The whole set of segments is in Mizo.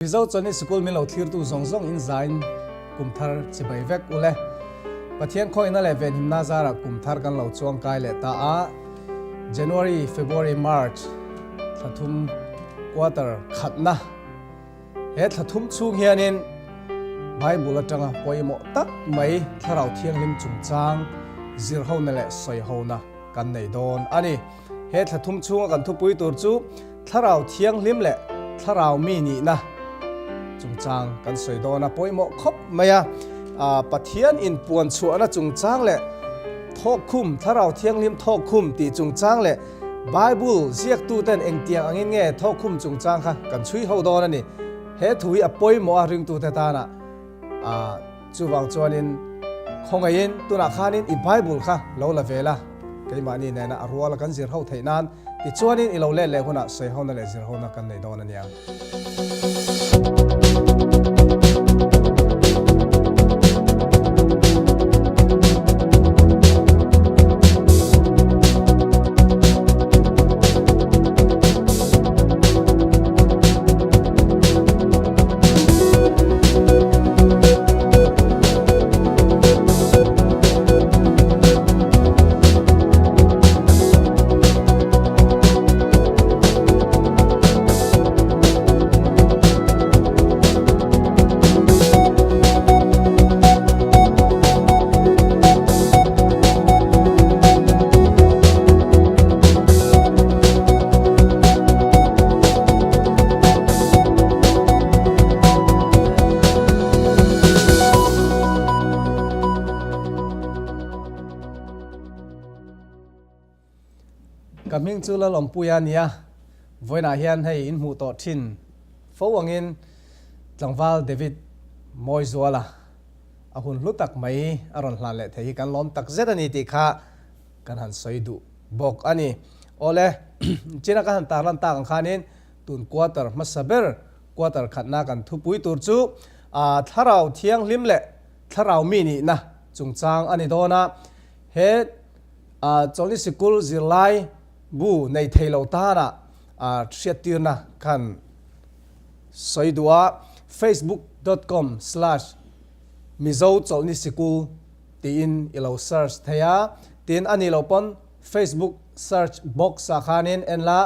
Mizo chuan i sikul min lo thlirtu zawng zawng in zain kum thar chibai vek u le. Pathian khawihna leh venhimna zarah kum thar kan lo chuang kai leh ta a, January, February, March thla thum quarter khatna he thla thum chhung hianin Bible atanga pawimawh tak mai Thlarau Thianghlim chungchang zirhona leh sawihona kan nei dawn a ni. He thla thum chhunga kan thupui tur chu Thlarau Thianghlim leh Thlarau mi nihna chungchang kan sawi dawn a, pawimawh khawp mai a. Pathian inpuan chhuahna chungchang leh thawkkhum, Thlarau Thianghlim thawkkhum tih chungchang leh Bible ziaktuten engtiang angin nge thawkkhum chungchang kha kan chhui ho dawn a ni. He thu hi a pawimawh a ringtute tana chuvang chuanin khawngaihin tunah khanin i Bible kha lo la ve la, keimahni nena a ruala kan zir ho theih nan tichuanin i lo let leh hunah sawi hona leh zir hona kan nei dawn a nia. Ka hming chu Lalawmpuia a nia, vawiinah hian hei in hmuh tawh thin fo angin tlangval David Mawizuala a hun hlu tak mai a rawn hlan leh thei hi kan lawm tak zet a ni tih kha kan han sawi duh bawk a ni. Awle, china ka han tarlan tak ang khanin tun quarter hmasa ber, quarter khatna kan thupui tur chu Thlarau Thianghlim leh Thlarau mi nihna chungchang a ni dawn a. He Chawlhni Sikul zirlai bu nei thei lo tana hriattirna khan sawi duh a, facebook dot com slash Mizo Chawlhni Sikul tiin i lo search thei a, tin a nih loh pawn Facebook search box ah khanin en la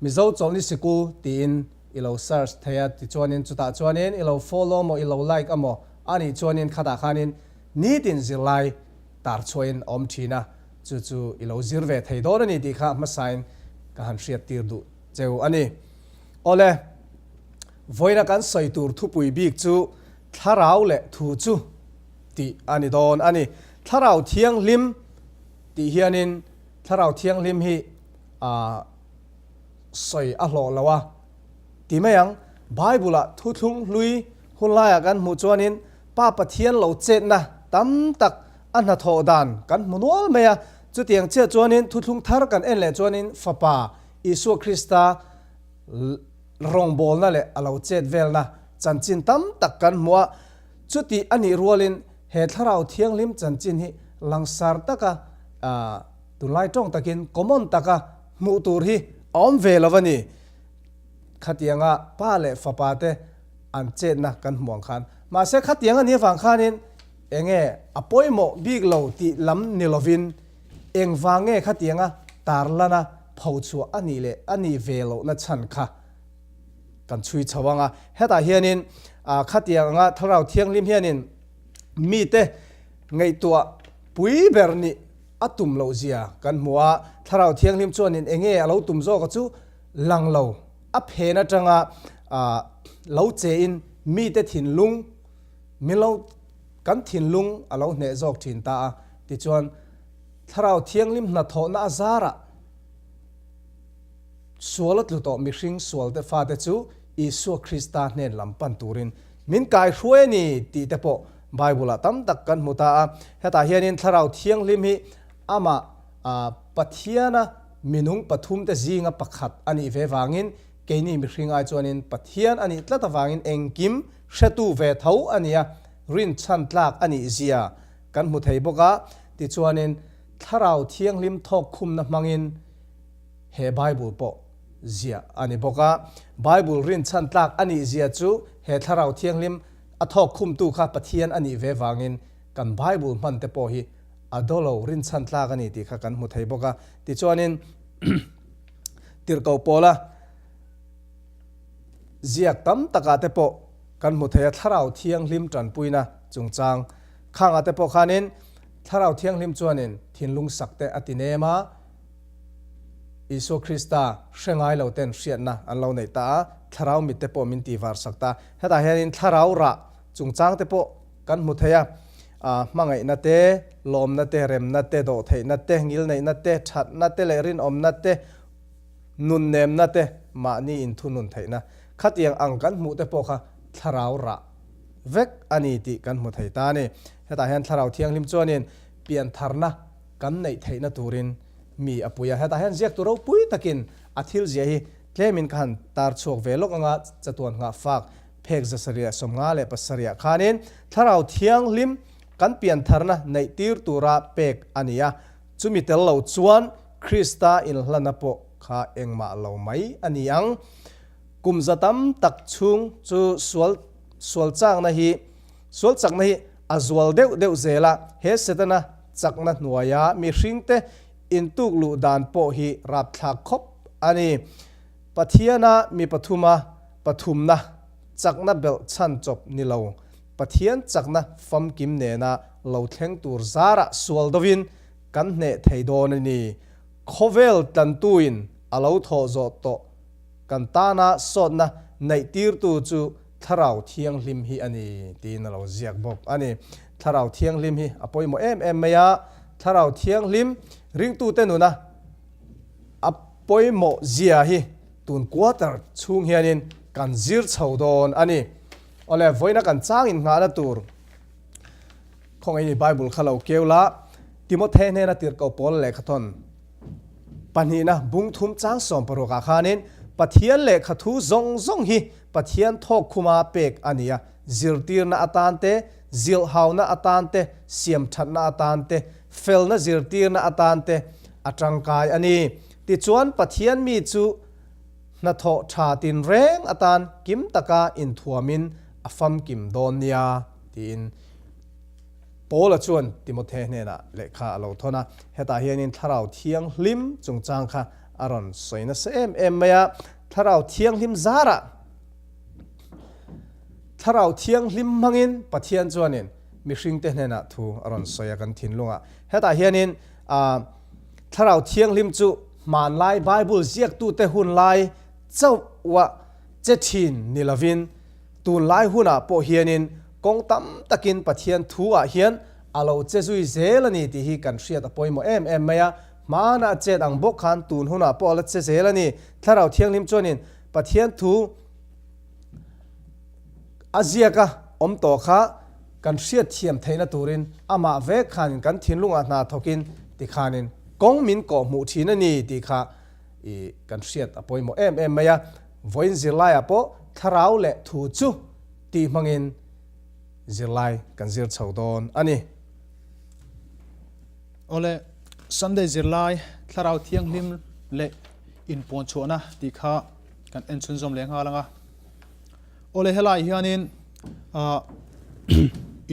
Mizo Chawlhni Sikul tiin i lo search thei a, tichuanin chutah chuanin i lo follow amaw i lo like amaw a nih chuanin khatah khanin nitin zirlai tar chhuahin a awm thin a, chu chu i lo zir ve thei dawn a ni tih kha hmasain ka han hriat tir duh cheu a ni. Awle, vawiina kan sawi tur thupui bik chu Thlarau leh Thu chu tih a ni dawn a ni. Thlarau Thianghlim tih hianin Thlarau Thianghlim hi sawi a hlawh lo a ti mai ang. Bible-ah thuthlung hlui hun laiah kan hmuh chuanin Pa Pathian lo chetna tam tak a hnathawh dan kan hmu nual mai a. Chutiang chiah chuanin thuthlung thar kan en leh chuanin Fapa Isua Krista rawngbawlna leh a lo chet velna chanchin tam tak kan hmu a. Chuti a nih rualin he Thlarau Thianghlim chanchin hi langsar taka tunlai tawng takin common taka hmuh tur hi a awm ve lo a ni. Khatianga pa leh fapa te an chetna kan hmu ang khan. Mahse khatiang a nih avang khanin enge a pawimawh bik lo tih lam ni lovin engvang nge khatianga tarlana phochhuah a nih leh a nih ve lohna chhan kha kan chhui chho ang a, hetah hianin khatiang anga Thlarau Thianghlim hianin mite ngaihtuah pui ber nih a tum loh zia kan hmu a, Thlarau Thianghlim chuanin enge a lo tum zawk a chu lang lo, a phen atanga lo chein mite thinlung min lo kan thinlung a lo hneh zawk thin ta a, tichuan Thlarau Thianghlim hnathawhna a zarah Sual a tlu tawh mihring sualte fate chu Isua Krista hnen lam pan turin min kaihruai a ni tih te pawh Bible-ah tam tak kan hmu ta a. Hetah hianin Thlarau Thianghlim hi amah Pathiana minung pathumte zinga pakhat a nih ve vangin keini mihring ai chuanin Pathian a nih tlat avangin engkim hretu ve tho a ni a, rinchhan tlak a nih zia kan hmu thei bawk a. Tichuanin Thlarau Thianghlim thawkkhumna hmangin He Bible pawh Ziah a ni bawk a. Bible rinchhan tlak a nih zia chu he Thlarau Thianghlim a thawk khumtu kha Pathian a nih ve vangin kan Bible hman te pawh hi a dawlo rinchhan tlak a ni tih kha kan hmu thei bawk a. Tichuanin Tirhkoh Pawla ziak tam takah te pawh kan hmu thei a, Thlarau Thianghlim tanpuina chungchang khangah te pawh khanin Thlarau Thianghlim chuanin thinlung sak te a ti nem a, Isua Krista hre ngai lo ten hriatna an lo neih ta a, thlarau mit te pawh min tihvar sak ta. Hetah hianin thlarau rah chungchang te pawh kan hmu thei a, hmangaihna te, lawmna te, remna te, dawhtheihna te, ngilneihna te, thatna te leh rinawmna te, nunnemna te, mahni inthunun theihna khatiang ang kan hmuh te pawh kha thlarau rah vek a ni tih kan hmu thei ta a ni. Hetah hian thlarau thianghlim chuanin piantharna kan neih theihna turin mi a pui a. Hetah hian ziaktu ropui takin a thil zia hi tlemin ka han tar chhuak ve lawk anga chatuan nghah fak phek 757 ah khanin Thlarau Thianghlim kan piantharna neih tir tura pek a ni a, chumi tel lo chuan Krista inhlana pawh kha engmah lo mai a ni ang. Kum za tam tak chhung chu sual sual chakna hi sual chakna hi a zual deuh deuh zel a, he Setana chakna hnuaia mihringte intuk luh dan pawh hi rapthlak khawp a ni. Pathiana mi pathuma pathumna chakna belh chhan chawp ni lo, Pathian chakna famkim nena lo thleng tur zarah sual dovin kan hneh thei dawn a ni. Khawvel tlantuin a lo thawh zawh tawh kan tana sawtna neihtirtu chu Thlarau Thianghlim hi a ni tiin a lo ziak bawk a ni. Thlarau Thianghlim hi a pawimawh em em mai a, Thlarau Thianghlim ringtute nuna a pawimawh zia hi tun quarter chhung hianin kan zir chho dawn a ni. Awle, vawiina kan chang innghahna tur khawngaih i Bible kha lo keu la, Timothy hnena tirhkoh pawl lehkhathawn pahnihna bung thum chang sawm parukah khanin Pathian lehkhathu zawng zawng hi Pathian thawk khuma pek a ni a, zirtirna atan te, zilhhauna atan te, siamthatna atan te, felna zirtirna atan te a tangkai a ni. Tichuan, Pathian mi chu hnathawh tha tinreng atan kim taka inthuamin a famkim dawn nia, tiin Paula chuan Timothe hnenah lehkha a lo thawn a. Hetah hianin Thlarau Thianghlim chungchang kha a rawn sawi nasa em em mai a. Thlarau Thianghlim zarah Thlarau Thianghlim hmangin Pathian chuanin mihringte hnenah thu a rawn sawi a kan thinlungah. Hetah hianin Thlarau Thianghlim chu hmanlai Bible ziaktute hunlai chauha che thin ni lovin tunlai hunah pawh hianin kawng tam takin Pathian thu ah hian a lo che zui zel a ni tih hi kan hriat a pawimawh em em mai a. Hmana a chet ang bawk khan tun hunah pawh a la che zel a ni. Thlarau Thianghlim chuanin Pathian thu a ziaka awm tawh kha kan hriat thiam theihna turin amah vek khanin kan thinlungah hna thawkin tikhanin kawng min kawh hmuh thin a ni tih kha i kan hriat a pawimawh em em mai a. Vawiin zirlaiah pawh thlarau leh thu chu tih hmangin zirlai kan zir chho dawn a ni. Awle, Sunday zirlai Thlarau Thianghlim leh inpuanchhuahna tih kha kan en chhunzawm leh nghal ang a. Awle, helai hianin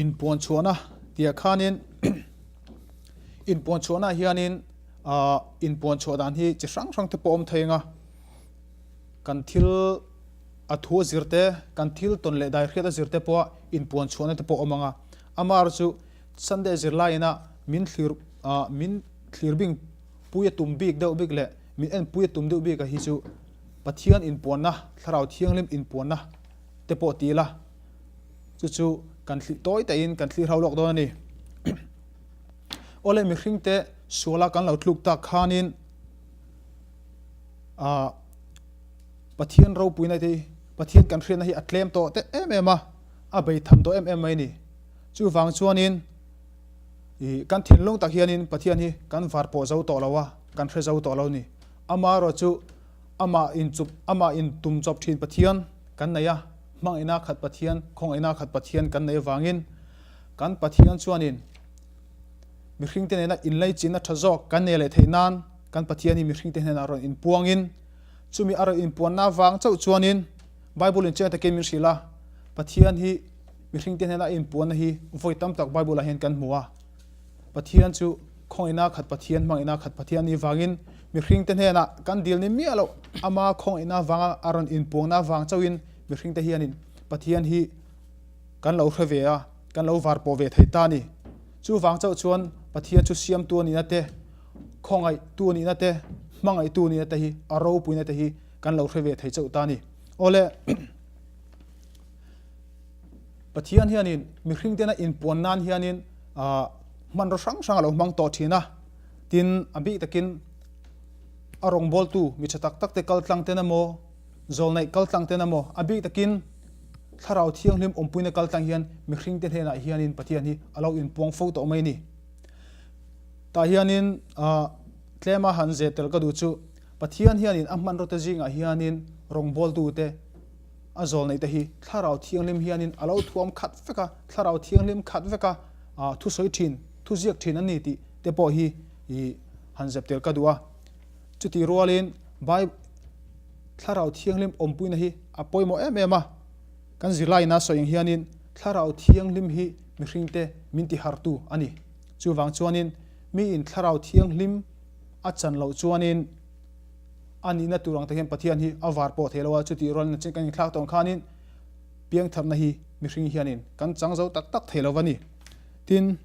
inpuanchhuahna tihah khanin inpuanchhuahna hianin inpuanchhuah dan hi chi hrang hrang te pawh awm thei ang a. Kan thil a thu a zir te, kan thil tawn leh daihriat a zir te pawha inpuanchhuahna te pawh awm ang a. Amaherawhchu Sunday zirlaiin a min thlir min thlir bing pui a tum bik deuh bik leh min en pui a tum deuh bik a hi chu Pathian inpuanna, Thlarau Thianghlim inpuanna te pawh ti ila chu chu kan thli tawi tahin kan thlir ho lawk dawn a ni. Awle mihring te suala kan lo tluk tak khanin ah Pathian ropuina te hi Pathian kan hriatna hi a tlem tawh te em em a, a bei tham tawh em em mai a ni. Chuvang chuanin ih kan thinlung tak hianin Pathian hi kan var pawh zo tawh lo a, kan hre zo tawh lo ni. Amaherawh chu amah inchup amah intum chawp thin Pathian kan nei a, hmangaihna khat Pathian, khawngaihna khat Pathian kan nei avangin kan Pathian chuanin mihringte nena inlaichinna tha zawk kan nei leh theih nan kan Pathian hi mihringte hnenah rawn inpuangin. Chumi a rawn inpuanna avang chauh chuanin Bible-in chiang takin min hrilh a, Pathian hi mihringte hnena a inpuanna hi vawi tam tak Bible-ah hian kan hmu a. Pathian chu khawngaihna khat Pathian, hmangaihna khat Pathian nih vangin mihringte hnenah kan dil ni miah loh, ama khawngaihna avanga a rawn inpuangna avang chauhin mihringte hianin Pathian hi kan lo hre ve a, kan lo var pawh ve thei ta a ni. Chuvang chauh chuan Pathian chu siamtu a nihna te, khawngaihtu a nihna te, hmangaihtu a nihna te hi a ropuina te hi kan lo hre ve thei chauh ta a ni. Awle, Pathian hianin mihring tena inpuan nan hianin hmanraw hrang hrang a lo hmang tawh thin a, tin a bik takin a rawngbawltu mi tha tak tak te kal tlang ten emaw, zawlneih kal tlang ten emaw, a bik takin Thlarau Thianghlim awmpuina kal tlang hian mihring te hnenah hianin Pathian hi a lo inpuang fo tawh mai a ni. Tah hianin tlema han zeh tel ka duh chu Pathian hianin a hmanraw te zingah hianin rawngbawltu te, a zawlneih te hi Thlarau Thianghlim hianin a lo thuam khat vek a, Thlarau Thianghlim khat vek a thusawi thin, thuziak thin a ni tih te pawh hi i han zep tel ka duh a. Chutih rualin Bible Thlarau Thianghlim awmpuina hi a pawimawh em em a, kan zirlaiin a sawi ang hianin Thlarau Thianghlim hi mihringte min tihartu a ni. Chuvang chuanin miin Thlarau Thianghlim a chan loh chuanin a nihna tur ang te hian Pathian hi a var pawh thei lo a, chutih rualin a chin kan inthlak tawn khanin piangtharna hi mihring hianin kan chang zo tak tak thei lo va ni. Tin,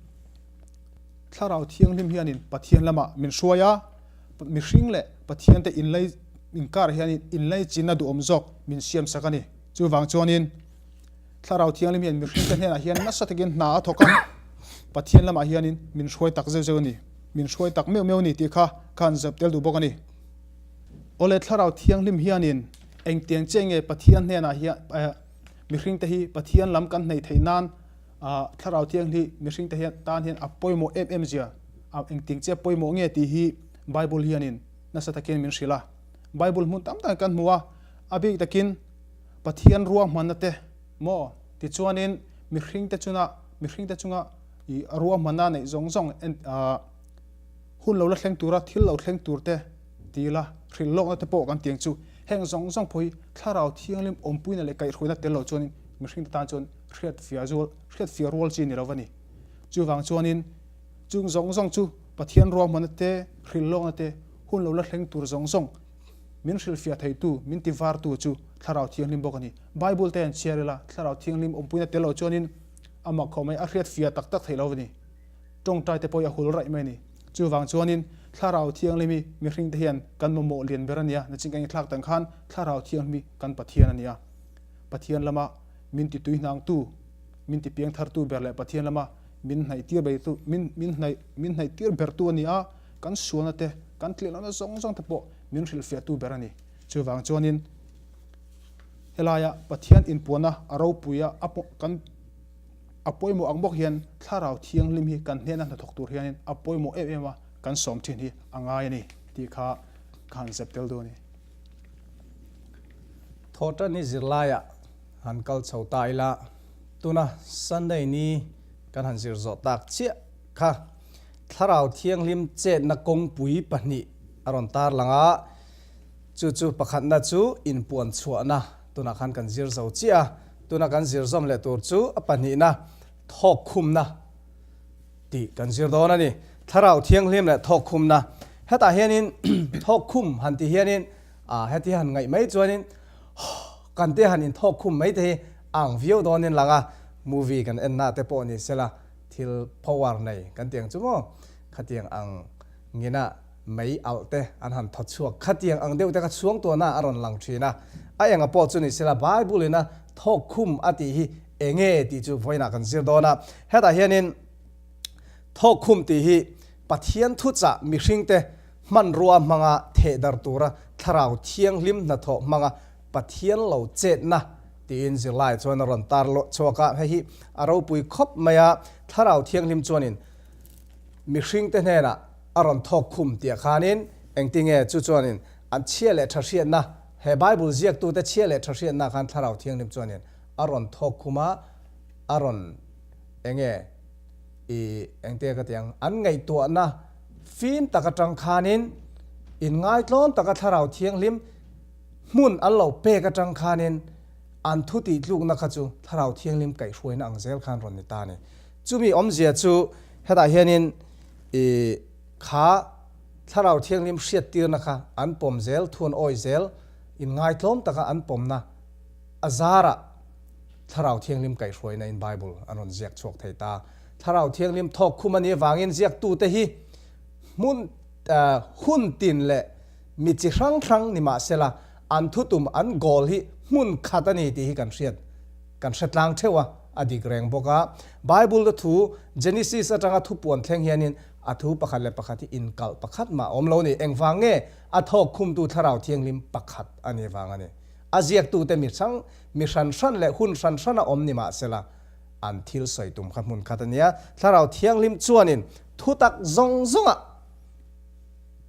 Thlarau Thianghlim hianin Pathian lamah min hruai a, mihring leh Pathian te inlai inkar hianin inlaichinna duhawm zawk min siam sak a ni. Chuvang chuanin Thlarau Thianghlim hian mihring te hnenah hian nasa takin hna a thawk a, Pathian lamah hianin min hruai tak zeuh zeuh a ni, min hruai tak meuh meuh a ni tih kha ka han zep tel duh bawk a ni. Awle Thlarau Thianghlim hianin engtiang chiah nge Pathian hnenah hian mihring te hi Pathian lam kan hneih theih nan Thlarau Thianghlim mihring te hian tan hian a pawimawh em em zia engtiang chiah pawimawh nge tih hi Bible hianin nasa takin min hrilh a. Bible hmun tam tak kan hmu a, a bik takin Pathian ruahmanna te maw tichuanin mihring te chunga mihring te chunga ih ruahmanna neih zawng zawng hun lo la thleng tura thil lo thleng tur te ti ila hrilh lawkna te pawh kan tiang chu heng zawng zawng pawh hi Thlarau Thianghlim awmpuina leh kaihhruaina tel lo chuanin mihring te tan chuan hriat fia zual hriat fia rual chi ni lo va ni. Chuvang chuanin chung zawng zawng chu Pathian ruahmanna te hrilh lawkna te hun lo la thleng tur zawng zawng min hrilhfiah theitu, min tivartu chu Thlarau Thianghlim bawk a ni. Bible te an chhiar ila, Thlarau Thianghlim awmpuina tel lo chuanin a mak khawh mai, a hriat fiah tak tak theih lo a ni. Tawngtai te pawh hi a hul raih mai a ni. Chuvang chuanin Thlarau Thianghlim hi mihring te hian kan mamawh lian ber a ni a, nachin kan inthlak tang khan Thlarau Thianghlim hi kan Pathian a ni a. Pathian lama min titui hnangtu, min tipiangthartu ber leh Pathian lama min hnaihtir bertu, min min hnaih min hnaihtir bertu a ni a. Kan sualna te, kan tliahlohna zawng zawng te pawh min hrilhfiahtu ber a ni. Chuvang chuanin helaia Pathian inpuana a ropuia a kan a pawimawh ang bawk hian Thlarau Thianghlim hi kan hnena hnathawk tur hianin a pawimawh em em a, kan sawm thin hi a ngai a ni tih kha ka han zep tel duh a ni. Thawhtan hi zirlaiah han kal chho ta ila, tuna Sunday ni kan han zir zawh tak chiah kha Thlarau Thianghlim chetna kawngpui pahnih a rawn tar lang a, chu chu pakhatna chu inpuan chhuahna tunah khan kan zir zo chiah a, tuna kan zir zawm leh tur chu a pahnihna thawkkhumna tih kan zir dawn a ni. Thlarau Thianghlim leh thawkkhumna hetah hianin thawkkhum han tih hianin heti han ngaih mai chuanin kan te han inthawkkhum mai te hi a ang viau dawnin lang a, movie kan enna te pawh ni sela Thil power nei kan tiang chu maw? Khatiang ang ngina mei alh te an han thaw chhuak. Khatiang ang deuh te kha chhuang tuahna a rawn lang thin a. A enga pawh chu ni sela Bible ina thawk khum a tih hi enge tih chu vawiinah kan zir dawn a. Hetah hianin thawk khum tih hi Pathian thuchah mihringte hmanrua hmanga theh dar tura Thlarau Thianghlim hnathawh hmanga Pathian lo chetna tiin zirlai chuan a rawn tar chhuak a, hei hi a ropui khawp mai a, Thlarau Thianghlim chuanin mihringte hnenah a rawn thawk khum tih ah khanin engtinge chu chuanin an chhia leh tha hriatna, he Bible ziaktute chhia leh tha hriatna khan Thlarau Thianghlim chuanin a rawn thawk khum a, a rawn enge i engte ka ti ang, an ngaihtuahna fim tak atang khanin inngaitlawm taka Thlarau Thianghlim. Hmun an lo pek atang khanin an thu tihtlukna kha chu Thlarau Thianghlim kaihhruaina ang zel khan rawn ni ta a ni. Chumi awmzia chu hetah hianin i kha Thlarau Thianghlim hriattirna kha an pawm zel, thu an awi zel, inngaitlawm taka an pawmna a zarah Thlarau Thianghlim kaihhruaina in Bible an rawn ziak chhuak thei ta. Thlarau Thianghlim thawk khum a nih avangin ziaktute hi hmun hun tin leh Mi chi hrang hrang ni mahsela an thutum an goal hi hmun khat a ni tih hi kan hriat kan hre tlang theuh a, a dik reng bawk a. Bible te thu Genesis atanga thupuan thleng hianin a thu pakhat leh pakhat hi inkalh pakhat mah a awm lo ni. Engvang nge a thawk khumtu Thlarau Thianghlim pakhat a nih vang a ni. A ziaktute mi hrang mi hran hran leh hun hran hrana awm ni mahsela an thil sawi tum kha hmun khat a nia. Thlarau Thianghlim chuanin thutak zawng zawngah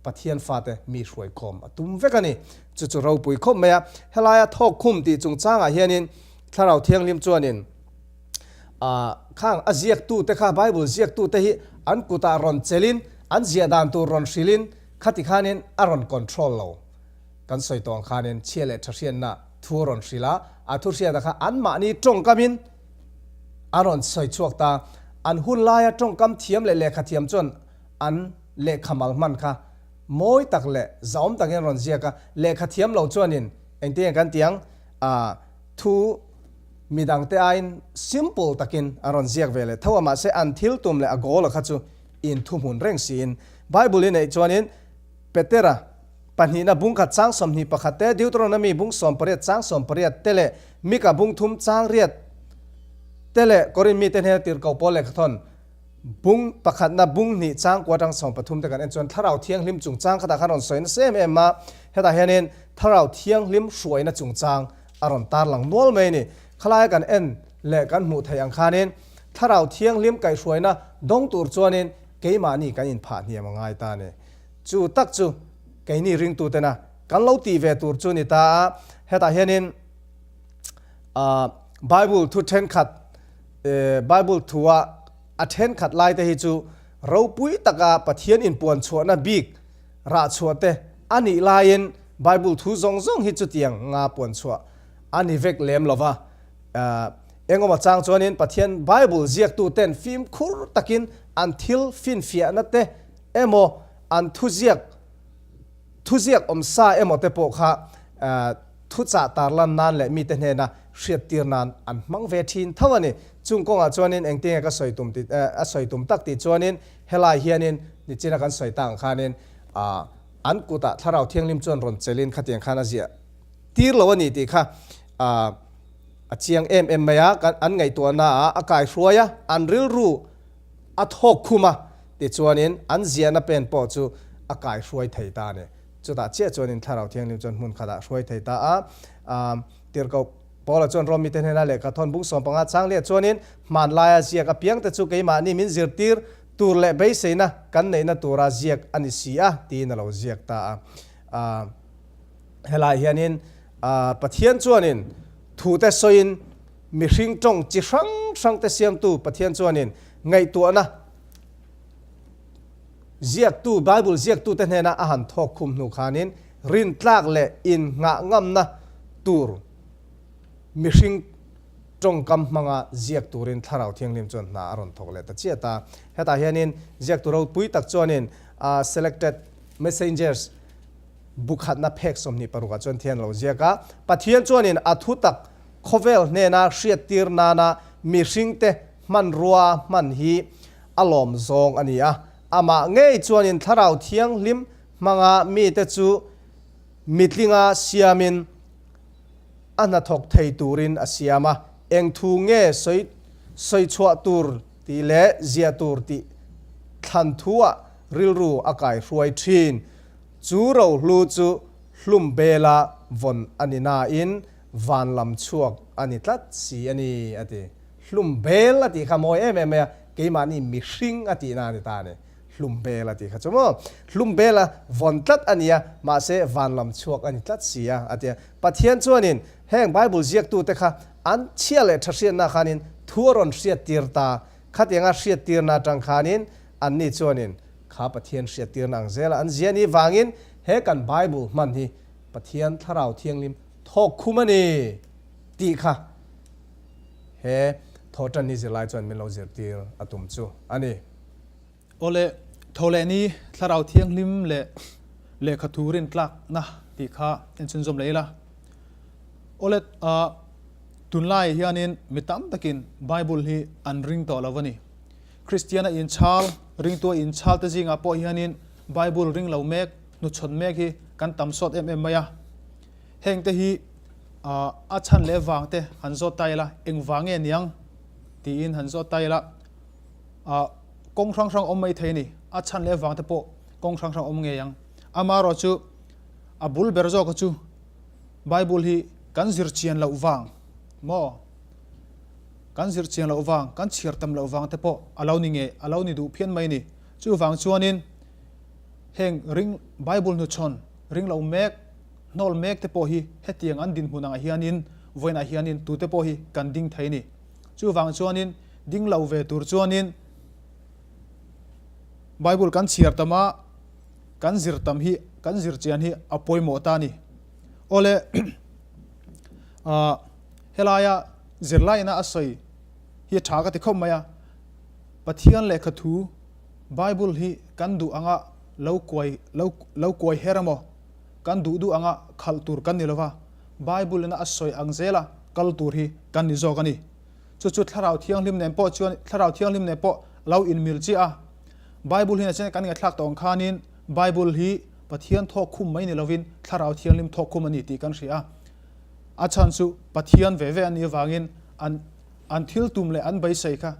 Pathian fate mi hruaikhawm a tum vek a ni. Chu chu ropui khawp mai a. Helaia thawk khum tih chungchangah hianin Thlarau Thianghlim chuanin khang a ziaktute kha, Bible ziaktute hi an kutah rawn chelin, an ziah dan tur rawn hrilhin khati khanin a rawn control lo. Kan sawi tawh ang khanin chhia leh tha hriatna thu a rawn hrilh a, a thu hriatah kha anmahni tawngkamin a rawn sawi chhuak ta. An hun laia tawngkam thiam leh lehkha thiam chuan an lehkha mal hman kha mawi tak leh zahawm takin a rawn ziak a, lehkha thiam lo chuanin engtin nge kan ti ang, ah thu midangte aiin simple takin a rawn ziak ve leh tho a, mahse an thil tum leh a goal a kha chu inthuhmun reng siin Bible i neih chuanin Petera pahnihna bung khat chang 21 te, Deuteronomy bung 18 chang 18 te leh Mika bung thum chang riat te leh Korin mite hnena tirhkoh pawl lehkhathawn Bung pakhatna bung hnih changkua atang 13 te kan en chuan Thlarau Thianghlim chungchang khatah khan rawn sawi nasa em em a, hetah hianin Thlarau Thianghlim hruaina chungchang a rawn tarlang nual mai a ni. Khalaia kan en leh kan hmuh theih ang khanin Thlarau Thianghlim kaihhruaina dawng tur chuanin keimahni kan inphah hniam a ngai ta a ni. Chu tak chu keini ringtutena kan lo tih ve tur chu ni ta a, hetah hianin Bible thu thenkhat Bible thua a thenkhat laite hi chu ropui taka Pathian inpuan chhuahna bik rah chhuah te a nih laiin Bible thu zawng zawng hi chutiang nga puan chhuah a ni vek lem lo va. Engawma chang chuanin Pathian Bible ziaktuten fimkhur takin an thil finfiahna te emaw an thuziak Thuziak awm sa emaw te pawh kha thuchah tarlan nan leh mite hnena hriattir nan an hmang ve thin tho a ni. Chung kawngah chuanin engtinge ka sawi tum tih a sawi tum tak tih chuanin helai hianin nichina kan sawi tak ang khanin an kutah Thlarau Thianghlim chuan rawn chelin khatiang khan a ziah tir lo a ni tih kha a chiang em em mai a. An ngaihtuahnaah a kaihruai a, an rilru A thawk khum a, tichuanin an ziahna pen pawh chu a kai hruai thei ta a ni. Chutah chiah chuanin Thlarau Thianghlim chuan hmun khatah hruai thei ta a. Tirhkoh Paula chuan Rom mite hnena lehkha thawn bung 15 chang liah chuanin, Hmanlaia ziak apiangte chu keimahni min zirtir tur leh beiseina kan neihna tura ziak a ni si a, tiin a lo ziak ta a. Helaiah hianin Pathian chuanin thute sawiin, Mihring tawng chi hrang hrangte siamtu Pathian chuanin ngaihtuahna ziaktu, Bible ziaktute hnena a han thawk khum hnu khanin rintlak leh innghah ngamna tur mihring tawngkam hmanga ziak turin Thlarau Thianghlim chuan hna a rawn thawk leh ta chiah ta. Hetah hianin ziaktu ropui tak chuanin Selected Messengers bu khatna phek 26 ah chuan thian a lo ziak a, Pathian chuanin a thutak Khawvel hnena hriattir nana mihringte hmanrua hman hi a lawm zawng a ni a. Amah ngei chuanin Thlarau Thianghlim hmanga mite chu mitlinga siamin a hnathawk thei turin a siam a. Eng thu nge sawi sawi chhuah tur tih leh ziah tur tih thlan thuah rilru a kaihruai thin. Chu rohlu chu hlum bela vawn a ni nain Van lam chhuak a ni tlat si a ni, a ti. Hlum bel a tih kha mawi em em mai a, keimahni mihring a tihna a ni ta a ni. Hlum bel a tih kha chu maw? Hlum bel a vawn tlat a ni a, mahse van lam chhuak a ni tlat si a, a ti a. Pathian chuanin heng Bible ziaktute kha an chhia leh tha hriatna khanin thu a rawn hriattir ta. Khatianga hriattirna atang khanin anni chuanin kha Pathian hriattirna ang zela an zia ni vangin he kan Bible hman hi. Pathian Thlarau Thianghlim thawk khum a ni tih kha he thawhṭan ni zirlai chuan min lo zirtir a tum chu a ni. Awle, tho leh ni Thlarau Thianghlim leh lehkha thu rintlakna tih kha en chhunzawm leh ila. Awle, tunlai hianin mi tam takin Bible hi an ring tawh lo a ni. Kristiana inchhal, ringtua inchhal te zingah pawh hianin Bible ring lo mek, hnuchhawn mek hi kan tam sawt em em mai a. Heng te hi a chhan leh vang te han zawt ta ila, engvang nge niang tiin han zawt ta ila. Kawng hrang hrang awm mai thei a ni. A chhan leh vang te pawh kawng hrang hrang awm ngei ang. Amaherawh chu a bul ber zawka chu Bible hi kan zir chian loh vang maw? Kan zir chian loh vang, kan chhiar tam loh vang te pawh a lo ni ngei, a lo ni duh phian mai a ni. Chuvang chuanin heng ring Bible hnuchhawn ring lo mek, hnawl mek te pawh hi hetiang an dinhmun angah hianin vawiinah hianin tute pawh hi kan ding thei a ni. Chuvang chuanin ding lo ve tur chuanin Bible kan chhiar tam a, kan zir tam hi, kan zir chian hi a pawimawh ta a ni. Awle, helaia zirlaina a sawi hi a tha ka ti khawp mai a, Pathian lehkha thu Bible hi kan duh anga lo kuai lo lo kuai her emaw, kan duh duh anga khalh tur kan ni lova, Bible ina a sawi ang zela kal tur hi kan ni zawk a ni. Chu chu Thlarau Thianghlim nen pawh chuan Thlarau Thianghlim nen pawh lo inmil chiah a. Bible hi nachin kan ngaihthlak tawh ang khanin Bible hi Pathian thawk khum mai ni lovin Thlarau Thianghlim thawk khum a ni tih kan hria a. A chhan chu Pathian ve ve an nih avangin an an thil tum leh an beisei kha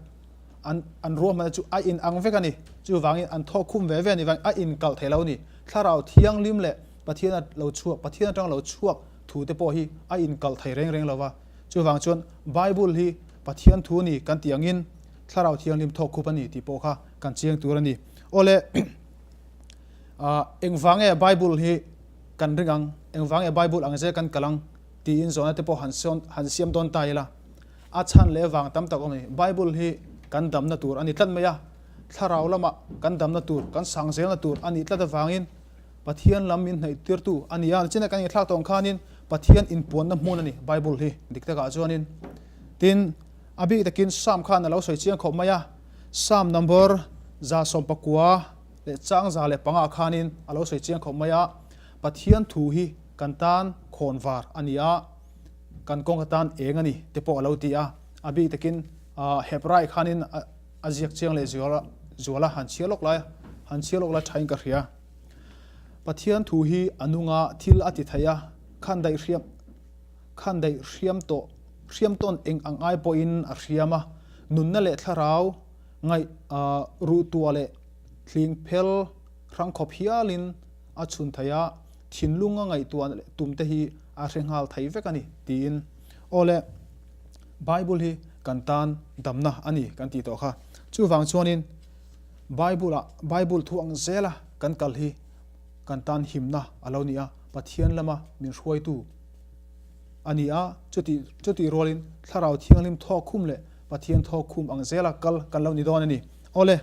an an ruahmanna chu a inang vek a ni. Chuvangin an thawk khum ve ve a nih vangin a inkalh thei lo a ni. Thlarau Thianghlim leh Pathian a lo chhuak Pathian atang lo chhuak thu te pawh hi a inkalh thei reng reng lo va. Chuvang chuan Bible hi Pathian thu a ni kan tih angin Thlarau Thianghlim thawk khup a ni tih pawh kha kan chiang tur a ni. Awle, engvang nge Bible hi kan ring ang, engvang nge Bible ang zel kan kal ang tiin zawhna te pawh han han siam dawn ta ila. A chhan leh vang tam tak awm a ni. Bible hi kan damna tur a ni tlat mai a, Thlarau lamah kan damna tur, kan sang zelna tur a nih tlat avangin Pathian lam min hnaihtirtu a ni a, china kan inthlak tawh ang khanin Pathian inpuanna hmun a ni Bible hi dik takah chuanin. Tin, a bik takin Psalm khan a lo sawi chiang khawp mai a, Psalm number 119 leh chang 105 khanin a lo sawi chiang khawp mai a, Pathian thu hi kan tan khawnvar a ni a, kan kawng atan eng a ni te pawh a lo ti a, a bik takin Hebrai khanin a ziak chiang leh zual a, han chhiar lawk lai, han chhiar lawk lai thain ka hria. Pathian thu hi a nunga thil a ti thei a, khan daih hriam khan daih hriam tawh hriam tawn eng ang ai pawhin a hriam a, nunna leh thlarau ngaih ruhtuah leh thling phel hrang khawp hialin a chhun thei a, thinlunga ngaihtuah leh tum te hi a hre nghal thei vek a ni tiin. Awle, Bible hi kan tan damna a ni kan tih tawh kha. Chuvang chuanin Bible ah Bible thu ang zela kan kal hi kan tan himna a lo ni a, Pathian lama min hruaitu a ni a, chuti chutih rualin Thlarau Thianghlim thawk khum leh Pathian thawk khum ang zela kal kan lo ni dawn a ni. Awle,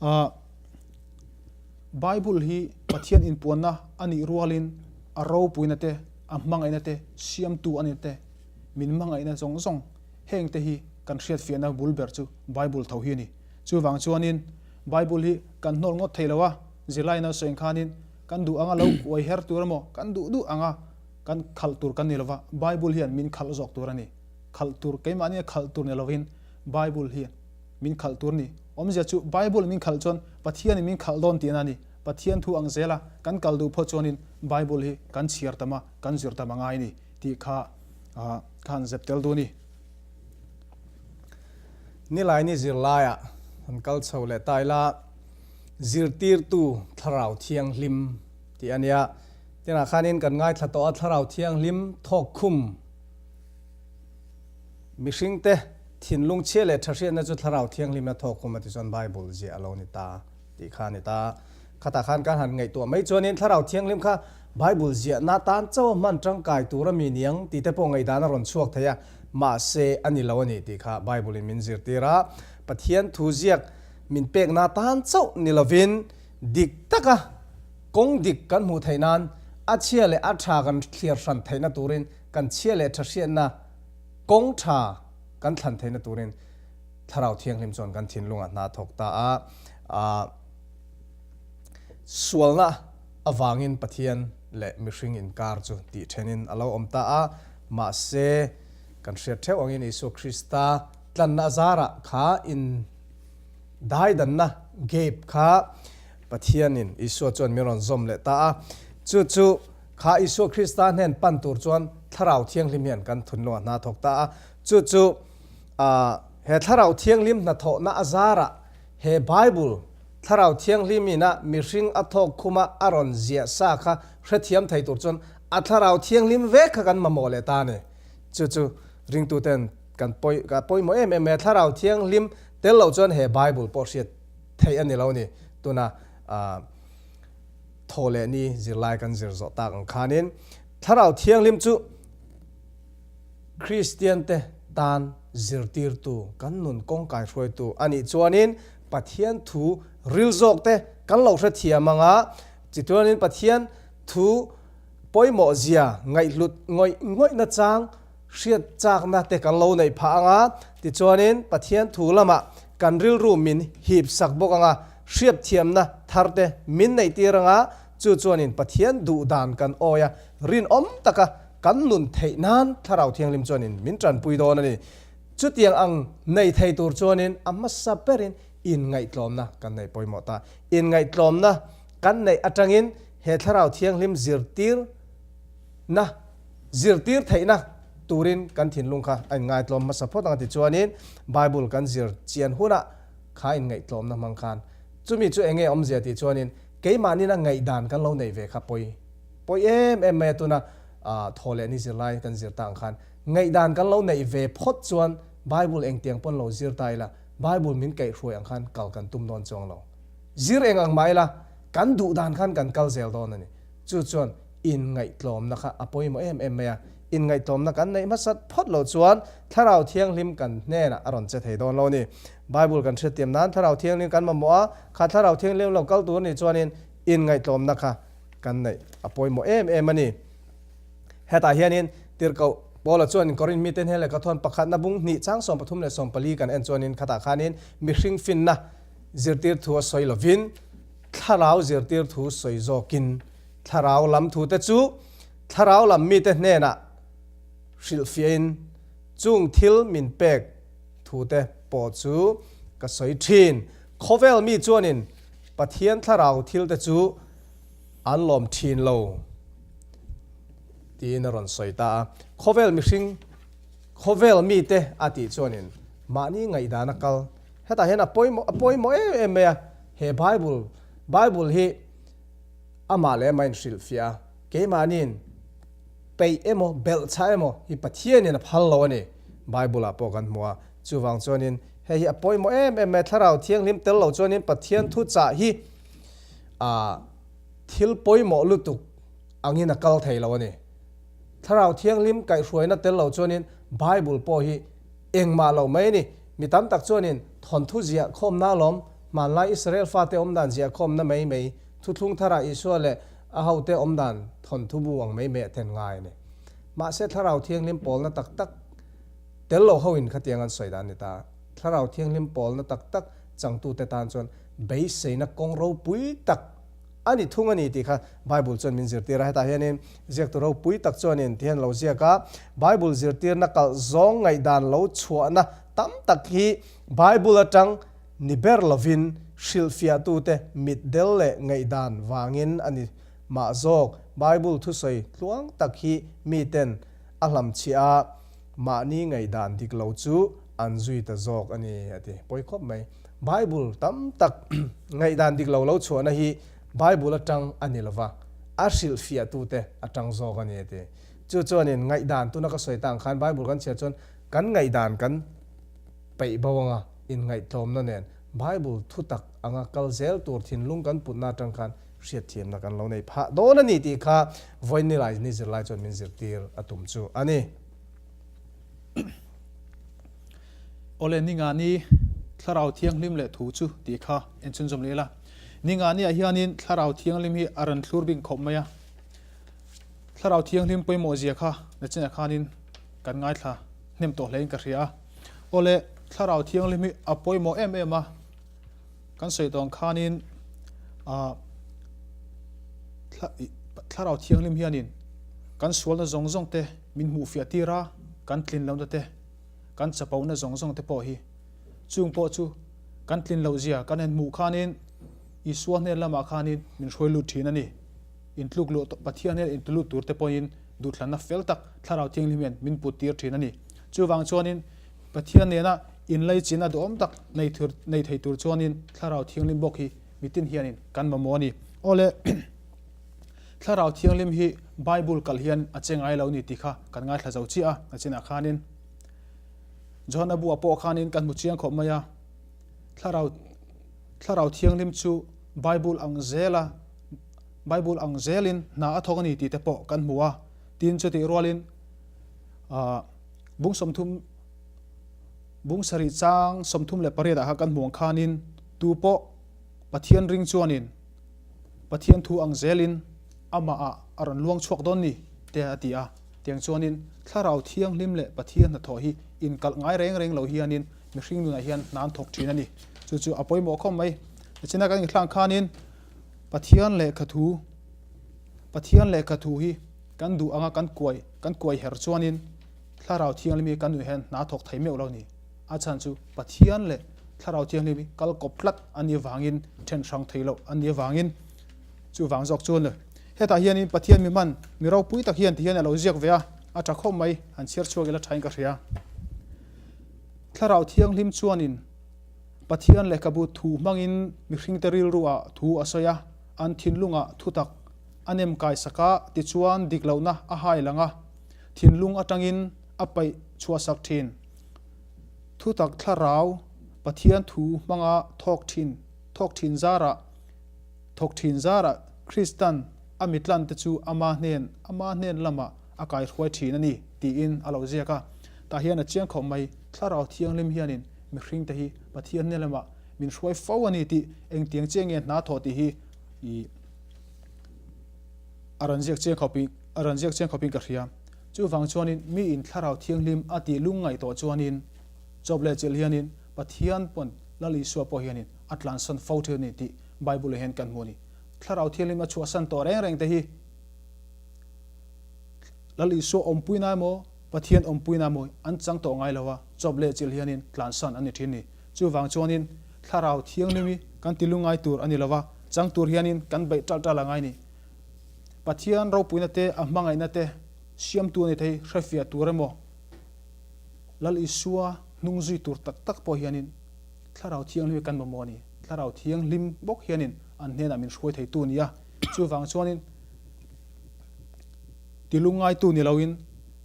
ah Bible hi Pathian inpuanna a nih rualin a ropuina te, a hmangaihna te, siamtu a ni te, min hmangaihna zawng zawng heng te hi kan hriatfiahna bul ber chu Bible tho hi a ni. Chuvang chuanin Bible hi kan hnawl ngawt thei lo a, zirlai in a sawi ang khanin kan duh anga lo kuai her tur emaw, kan duh duh anga kan khalh tur kan ni lo va, Bible hian min khalh zawk tur a ni. Khalh tur, keimahni a khalh tur ni lovin Bible hian min khalh tur a ni. Awmzia chu Bible min khalh chuan Pathianin min khalh dawn tihna a ni. Pathian thu ang zela kan kal duh phawt chuanin Bible hi kan chhiar tam a, kan zir tam a ngai a ni tih kha ka han zep tel duh a ni. Nilaini zirlaiah han kal chho leh ta ila, Zirtirtu Thlarau Thianghlim tih a nia. Tinah khanin kan ngaithla tawh a, Thlarau Thianghlim thawk khum mihringte thinlung chhia leh tha hriatna chu Thlarau Thianghlimna thawk khum a ti chuan Bible ziah a lo ni ta tih kha a ni ta. Khatah khan kan han ngaihtuah mai chuanin Thlarau Thianghlim kha Bible ziahna tan chauh a hman tangkai tur a mi niang tih te pawh ngaihdan a rawn chhuak thei a. Mahse, a ni lo a ni tih kha Bible-in min zirtir a. Pathian thu ziak min pekna tan chauh ni lovin dik taka kawng dik kan hmuh theih nan A chhia leh a tha kan thliar hran theihna turin kan chhia leh tha hriatna kawng tha kan thlan theihna turin Thlarau Thianghlim chuan kan thinlungah hna thawk ta a. Sualna avangin Pathian leh mihring inkar chu tih thenin a lo awm ta a. Mahse, kan hriat theuh angin Isua Krista tlanna zarah kha in daidanna gap kha Pathianin Isua chuan min rawn zawm leh ta a. Chu chu kha Isua Krista hnen pan tur chuan Thlarau Thianghlim hian kan thunlungah hna thawk ta a. Chu chu he Thlarau Thianghlim hnathawhna a zarah he Bible Thlarau Thianghlim ina mihring a thawk khuma a rawn ziah sa kha hrethiam thei tur chuan a Thlarau Thianghlim vek kha kan mamawh leh ta a ni. Chu chu ringtuten kan pawimawh em em mai a, Thlarau Thianghlim tel loh chuan he Bible pawh hriat theih a ni lo ni. Tuna thaw leh ni zirlai kan zir zawh tak ang khanin Thlarau Thianghlim chu Kristiante tan zirtirtu, kan nun kawngkai hruaitu a nih chuanin Pathian thu ril zawk te kan lo hrethiam ang a, chituanin Pathian thu pawimawh zia ngaihhlut ngawih ngawih nachang Hriat chakna te kan lo neih phah ang a, tichuanin Pathian thu lamah kan rilru min hip sak bawk ang a, hriatthiamna thar te min neih tir ang a, chu chuanin Pathian duh dan kan awi a, rinawm taka kan nun theih nan Thlarau Thianghlim chuanin min tanpui dawn a ni. Chutiang ang nei thei tur chuanin a hmasa berin inngaihtlawmna kan neih pawimawh ta. Inngaihtlawmna kan neih atangin he Thlarau Thianghlim zirtir na zirtir theihna turin kan thinlung kha a inngaihtlawm hmasa phawt ang a ti chuanin Bible kan zir chian hunah kha inngaihtlawmna hmang khan chumi chu enge awmzia tih chuanin keimahnin a ngaihdan kan lo neih ve kha pawi pawi em em mai a tuna thaw leh ni zirlai kan zir ta ang khan ngaihdan kan lo neih ve phawt chuan Bible engtiang pawn lo zir ta ila Bible min kaihhruai ang khan kal kan tum dawn chuang lo zir eng ang mah ila kan duhdan khan kan kal zel dawn a ni chu chuan Inngaihtlawmna kha a pawimawh em em mai a, inngaihtlawmna kan neih hmasat phawt loh chuan Thlarau Thianghlim kan hnenah a rawn che thei dawn lo a ni. Bible kan hriattiam nan Thlarau Thianghlim kan mamawh a, kha Thlarau Thianghlim lo kal tur a nih chuanin inngaihtlawmna kha kan neih a pawimawh em em a ni. Hetah hianin Tirhkoh Paula chuan Korinth mite hnen lehkha thawn pakhatna bung hnih chang 13 leh 14 kan en chuanin khatah khanin mihring finna zirtir thu a sawi lovin Thlarau zirtir thu sawi zawkin Thlarau lam thute chu thlarau lam mite hnenah hrilhfiahin chung thil min pek thute pawh chu ka sawi thin. Khawvel mi chuanin Pathian thlarau thilte chu an lawm thin lo tiin a rawn sawi ta a. Khawvel mihring, khawvel mite a tih chuanin mahni ngaihdan a kal. Hetah hian a pawimawh a pawimawh em em mai a, he Bible, Bible hi Amah leh amah inhrilhfiah a, keimahniin peih emaw, belhchhah emaw hi Pathianin a phal lo a ni. Bible-ah pawh kan hmu a. Chuvang chuanin hei hi a pawimawh em em mai, Thlarau Thianghlim tel lo chuanin Pathian thuchah hi ah thil pawimawh lutuk angin a kal thei lo a ni. Thlarau Thianghlim kaihhruaina tel lo chuanin Bible pawh hi engmah lo mai a ni. Mi tam tak chuanin thawnthu ziah khawmna alawm, hmanlai Israel fate awmdan ziah khawmna mai mai Thuthlung tharah Isua leh a hote awmdan thawnthu bu ang mai mai a then ngai a ni. Mahse Thlarau Thianghlim pawlna tak tak tel lo hoin khatiang an sawi dan a ni ta. Thlarau Thianghlim pawlna tak tak changtute tan chuan beiseina kawng ropui tak a ni thung a ni tih kha Bible chuan min zirtir a. Hetah hianin ziaktu ropui tak chuanin tihian lo ziak a, Bible zirtirna kalh zawng ngaihdan lo chhuahna tam tak hi Bible atang Ni ber lovin hrilhfiahtute mitdel leh ngaihdan vangin a ni mah zawk. Bible thusawi tluang tak hi miten a hlamchhiah a, mahni ngaihdan dik lo chu an zui ta zawk a ni, a ti. Pawi khawp mai. Bible tam tak ngaihdan dik lo lo chhuahna hi Bible atang a ni lova, a hrilhfiahtute atang zawk a ni, a ti. Chu chuanin ngaihdan tuna ka sawi tang khan Bible kan chhiar chuan kan ngaihdan kan peih bo anga inngaihtlawmna nen Bible thutak anga kal zel tur thinlung kan putna atang khan hriatthiamna kan lo nei phah dawn a ni tih kha vawiin ni zirlai chuan min zirtir a tum chu a ni. Awle Ningani Thlarau Thianghlim leh thu chu tih kha en chhunzawm leh ila. Ningani ah hianin Thlarau Thianghlim hi a rawn thlur bik khawp mai a. Thlarau Thianghlim pawimawh zia kha nachinah khanin kan ngaithla hnem tawh hlein ka hria a. Awle, Thlarau Thianghlim hi a pawimawh em em a, kan sawi tawh ang khanin ah Thlarau Thianghlim hianin kan sualna zawng zawng te min hmuhfiah tir a, kan tlin lohna te, kan chapona zawng zawng te pawh hi chung pawh chu kan tlin loh zia kan en hmuh khanin Isua hnen lamah khanin min hruai lut thin a ni. Intluk luh Pathian hian intulut tur te pawhin duhthlanna fel tak Thlarau Thianghlim hian min put tir thin a ni. Chuvang chuanin Pathian nena inlaichinna duhawm tak nei thur nei thei tur chuanin Thlarau Thianghlim bawk hi mitin hianin kan mamawh a ni. Awle Thlarau Thianghlim hi Bible kal hian a che ngai lo ni tih kha kan ngaithla zo chiah a, a chinah khanin Johana buah pawh khanin kan hmu chiang khawp mai a, Thlarau Thlarau Thianghlim chu Bible ang zela Bible ang zelin hna a thawk a ni tih te pawh kan hmu a, tin chutih rualin ah bung 30 bung sarih chang 38 ah kha kan hmu ang khanin tu pawh Pathian ring chuanin Pathian thu ang zelin amah ah a rawn luang chhuak dawn ni te a ti a, tiang chuanin Thlarau Thianghlim leh Pathian hnathawh hi inkalh ngai reng reng lo hianin mihring nunah hian hna an thawk thin a ni. Chu chu a pawimawh khawp mai. Tichina kan inthlang khanin Pathian lehkha thu Pathian lehkha thu hi kan duh anga kan kuai kan kuai her chuanin Thlarau Thianghlim hi kan nuih hian hna thawk thei meuh lo ni. A chhan chu Pathian leh Thlarau Thianghlim hi kal kawp tlat a nih avangin then hrang thei loh a nih avangin chuvang zawk chu ni. Hetah hianin Pathian mi hman mi ropui tak hian tihian a lo ziak ve a, a tha khawp mai, han chhiar chhuak ila thain ka hria. Thlarau Thianghlim chuanin Pathian lehkhabu thu hmangin mihringte rilruah thu a sawi a, an thinlungah thutak a nem kaisak a, tichuan dik lohna a hai lang a, thinlung atangin a paih chhuahsak thin. Thutak Thlarau Pathian thu hmanga thawk thin thawk thin zarah thawk thin zarah Kristan a mitlante chu ama hnen ama hnen lamah a kaihruai thin a ni tiin a lo ziak a. Tah hian a chiang khawp mai, Thlarau Thianghlim hianin mihringte hi Pathian hnen lamah min hruai fo a ni tih engtiang chiah nge hna thawh tih hi ih a rawn ziak chiang khawpin a rawn ziak chiang khawpin ka hria. Chuvang chuanin miin Thlarau Thianghlim a tih lungngaih tawh chuanin chawp leh chilh hianin Pathian pawn Lal Isua pawh hianin a tlansan fo thei a ni tih Bible ah hian kan hmu a ni. Thlarau Thianghlim a chhuahsan tawh reng reng te hi Lal Isua awmpuina emaw Pathian awmpuina emaw an chang tawh ngai lo a, chawp leh chilh hianin tlansan a ni thin ni. Chuvang chuanin Thlarau Thianghlim hi kan ti lungngai tur a ni lo va, chang tur hianin kan beih ṭalh ṭalh a ngai ni. Pathian ropuina te, a hmangaihna te siamtu a ni thei hrefiah tur emaw, Lal Isua hnung zui tur tak tak pawh hianin Thlarau Thianghlim hi kan mamawh a ni. Thlarau Thianghlim bawk hianin an hnenah min hruai theitu a ni a, chuvang chuanin ti lungngaitu ni loin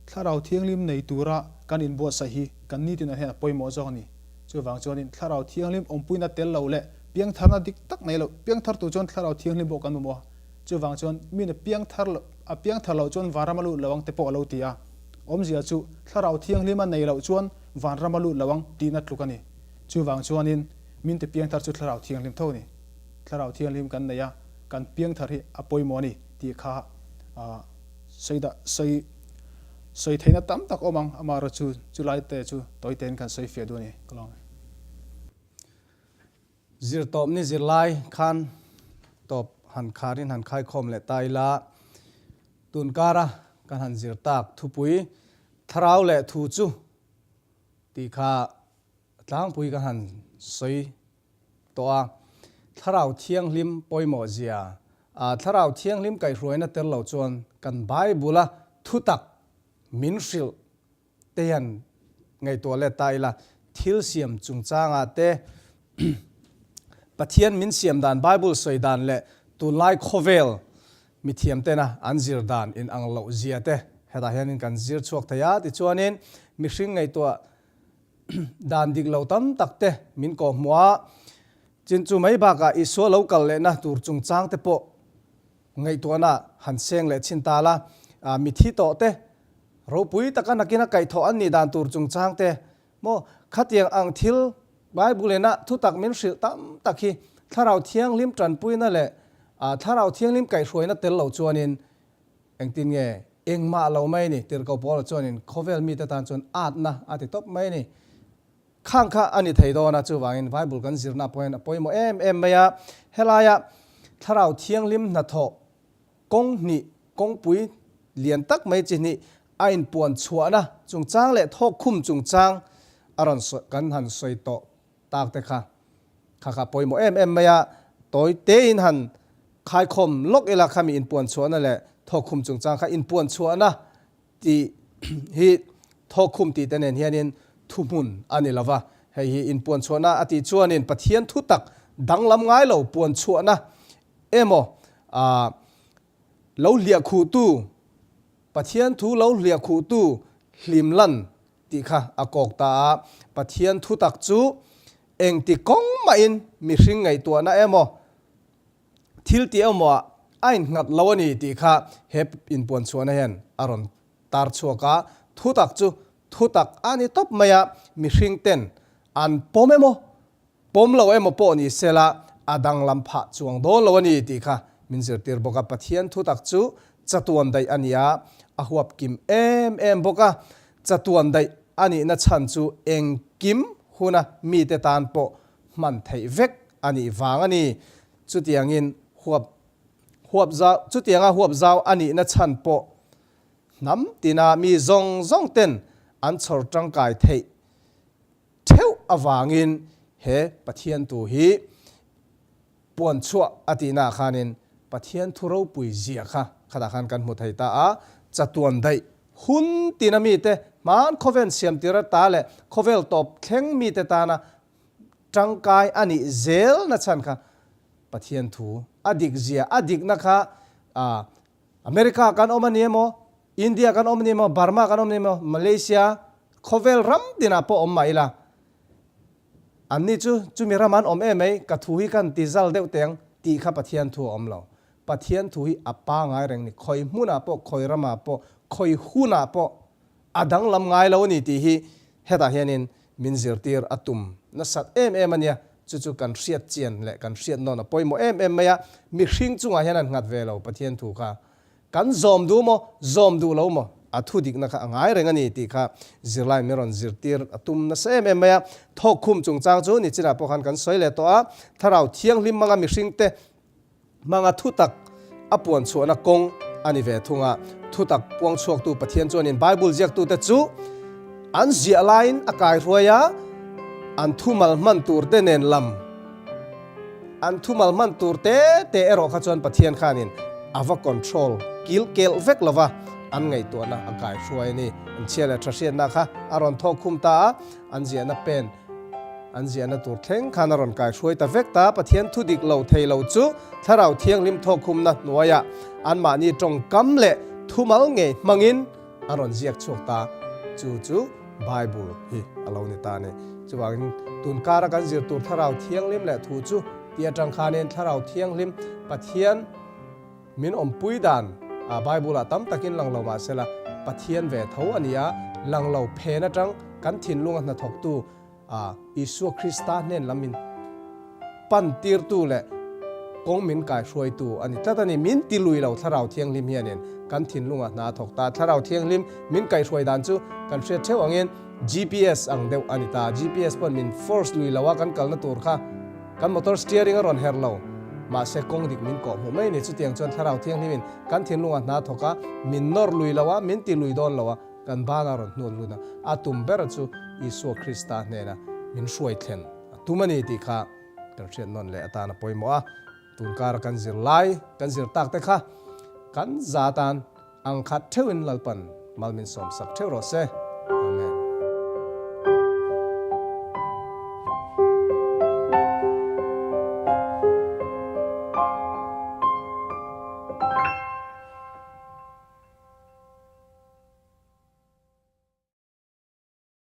Thlarau Thianghlim nei tura kan inbuatsaih hi kan nitin ah hian a pawimawh zawk a ni. Chuvang chuanin Thlarau Thianghlim awmpuina tel lo leh piangtharna dik tak nei lo, piangthar tur chuan Thlarau Thianghlim pawh kan mamawh a. Chuvang chuan min a piangthar loh, a piangthar loh chuan vanram a lut lo ang te pawh a lo ti a. Awmzia chu Thlarau Thianghlim a nei loh chuan vanram a lut lo ang tihna tluk a ni. Chuvang chuanin min ti piangthar chu Thlarau Thianghlim tho a ni. Thlarau Thianghlim kan nei a, kan piangthar hi a pawimawh a ni tih kha sawi dah sawi sawi theihna tam tak awm ang, amaherawh chu chulai te chu tawi tein kan sawi fiah duh a ni ka lawm e. Zirtawpni zirlai khan tawp han kharin han khaikhawm leh ta ila, tunkara kan han zir tak thupui Thlarau leh Thu chu tih kha tlangpui kan han sawi tawh a. Thlarau Thianghlim pawimawh zia, Thlarau Thianghlim kaihhruaina tel lo chuan kan Bible-a thutak min hrilh te hian ngaihtuah let ta ila, thil siam chungchangah te, Pathian min siam dan, Bible sawi dan leh tunlai khawvel mithiam tena an zir dan in ang loh zia te hetah hianin kan zir chhuak thei a. Tichuanin mihring ngaihtuah dan dik lo tam tak te min kawhhmuh a, chin chu mai bakah Isua lo kal lehna tur chungchang te pawh Ngaihtuahna han seng leh chhin ta la, mithi tawh te, ropui taka nakin a kaihthawh an nih dan tur chungchang te, maw khatiang ang thil Bible ina thutak min hrilh tam tak hi Thlarau Thianghlim tanpuina leh Thlarau Thianghlim kaihhruaina tel lo chuanin. Engtin nge? Engmah lo mai a ni. Tirhkoh Paula chuanin khawvel mite tan chuan atna a ti tawp mai a ni. Khang kha a ni thei dawn a, chuvangin Bible kan zirna pawh hian a pawimawh em em mai a. Helaia Thlarau Thianghlim hnathawh kawng hnih, kawngpui lian tak mai chi hnih a inpuan chhuahna chungchang leh thawkkhum chungchang a rawn sawi kan han sawi tawh tak te kha kha kha pawimawh em em mai a. Tawi tein han khaikhawm lawk ila khami inpuan chhuahna leh thawkkhum chungchang kha inpuan chhuahna Tih hi thawkkhum tih te nen hianin thuhmun a ni lova, hei hi inpuanchhuahna a tih chuanin Pathian thutak danglam ngai lo puanchhuahna emaw ah lo hliahkhuhtu, Pathian thu lo hliahkhuhtu hlimlan tih kha a kawk ta a. Pathian thutak chu engti kawng mahin mihring ngaihtuahna emaw Thil tih emaw ah a innghat lo a ni tih kha he inpuan chhuahna hian a rawn tar chhuak a, thutak chu thutak a ni tawp mai a, mihring ten an pawm emaw pawm lo emaw pawh ni sela a danglam phah chuang dawn lo a ni tih kha min zirtir bawk a, Pathian thutak chu chatuan daih a ni a, a huap kim em em bawk a, chatuan daih a nihna chhan chu engkim huna mite tan pawh hman theih vek a nih vang a ni. Chutiangin huap huap zau chutianga huap zau a nihna chhan pawh hnam tina mi zawng zawng ten an chhawr tangkai theih theuh avangin he Pathian tu hi puan chhuah a tihnaah khanin Pathian thu ropui zia kha khatah khan kan hmu thei ta a, chatuan daih hun tina mite hmaan khawvel siamtir ata leh khawvel tawp thleng mite tana tangkai a nih zel na chhan kha Pathian thu a dik zia a dikna kha America kan awm a ni emaw India kan awm a ni emaw Burma kan awm a ni emaw Malaysia khawvel ram tinah pawh awm mah ila anni chu chumi ram an awm em mai ka thu hi kan ti zal deuh teng tih kha Pathian thu a awm lo Pathian thu hi a pangai reng ni khawi hmunah pawh khawi ramah pawh khawi hunah pawh A danglam ngai lo a ni tih hi hetah hianin min zirtir a tum nasat em em a nia. Chu chu kan hriat chian leh kan hriat nawn a pawimawh em em mai a. Mihring chungah hian an nghat ve lo Pathian thu kha. Kan zawm duh maw, zawm duh lo maw? A thu dikna kha a ngai reng a ni tih kha zirlai min rawn zirtir a tum nasa em em mai a. Thawkkhum chungchang chu nichinah pawh khan kan sawi leh tawh a. Thlarau Thianghlim hmanga mihringte Hmanga thutak a puan chhuahna kawng a ni ve thung a. Thutak puang chhuaktu Pathian chuanin Bible ziaktute chu an ziah laiin a kaihruai a, an thumal hman turte nen lam an thumal hman tur te te erawh kha chuan Pathian khanin a va control kil kelh vek lo va, an ngaihtuahna a kaihruai a ni. An chhia leh tha hriatna kha a rawn thawk khum ta a, an ziahna pen An ziahna tur thleng khan a rawn kaihruai ta vek ta. Pathian thu dik lo thei lo chu Thlarau Thianghlim thawkkhumna hnuaiah anmahni tawngkam leh thumal ngei hmangin a rawn ziak chhuak ta. Chu chu Bible hi a lo ni ta a ni. Chuvangin tun kara kan zir tur Thlarau Thianghlim leh thu chu tih atang khanin Thlarau Thianghlim Pathian min awmpui dan a Bible-ah tam takin lang lo mah sela Pathian ve tho a ni a, lang lo phen atang kan thinlunga hnathawktu A, Isua Krista hnen lam min pan tirtu leh kawng min kaihruaitu a ni tlat a ni. Min ti lui lo Thlarau Thianghlim hianin kan thinlungah hna a thawk ta. Thlarau Thianghlim min kaihruai dan chu kan hriat theuh angin GPS ang deuh a ni ta. GPS pawn min force lui lo a, kan kalna tur kha kan motor steering a rawn her lo. Mahse kawng dik min kawh hmuh mai a ni. Chutiang chuan Thlarau Thianghlimin kan thinlungah hna a thawk a, min nawr lui lo a, min ti lui dawn lo a. Kan bana rawn hnual lun a, a tum ber chu Isua Krista hnena min hruai thlen a tum a ni tih kha kan hriat nawn leh atan a pawimawh a. Tun kara kan zir lai, kan zir tak te kha kan za tan ang khat theuhin Lalpan mal min sawmsak theuh rawh se. Amen.